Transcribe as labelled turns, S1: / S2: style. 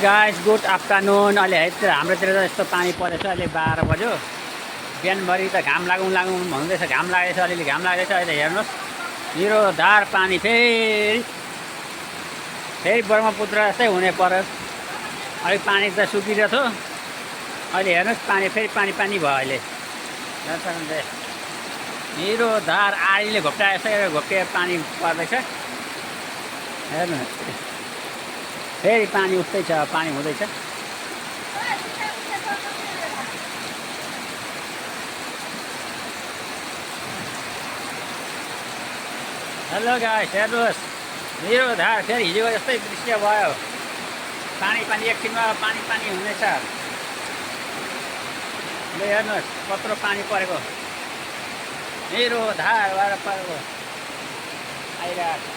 S1: Guys good afternoon. अहिले है हाम्रोतिर त यस्तो पानी परेछ। अहिले 12 बज्यो। बिहानभरि त घाम लागौँ लागौँ भन्दैछ, घाम लागेछ, अलिअलि घाम लागेछ। अहिले हेर्नुहोस् निरोधार पानी फेरि ब्रह्मपुत्र जस्तै हुने पर्यो। अलिक पानी त सुकिरहेको थियो, अहिले हेर्नुहोस् पानी फेरि पानी भयो। अहिले निरोधार आडीले घोप्टे पानी पर्दैछ। हेर्नुहोस् फेरि पानी उठ्दैछ, पानी हुँदैछ। हेलो गाइस, हेर्नुहोस् निरोधार फेरि हिजोको जस्तै दृश्य भयो। पानी एकछिनमा पानी हुनेछ। ल हेर्नुहोस् कत्रो पानी परेको, निरोधार भएर परेको आइरहेको छ।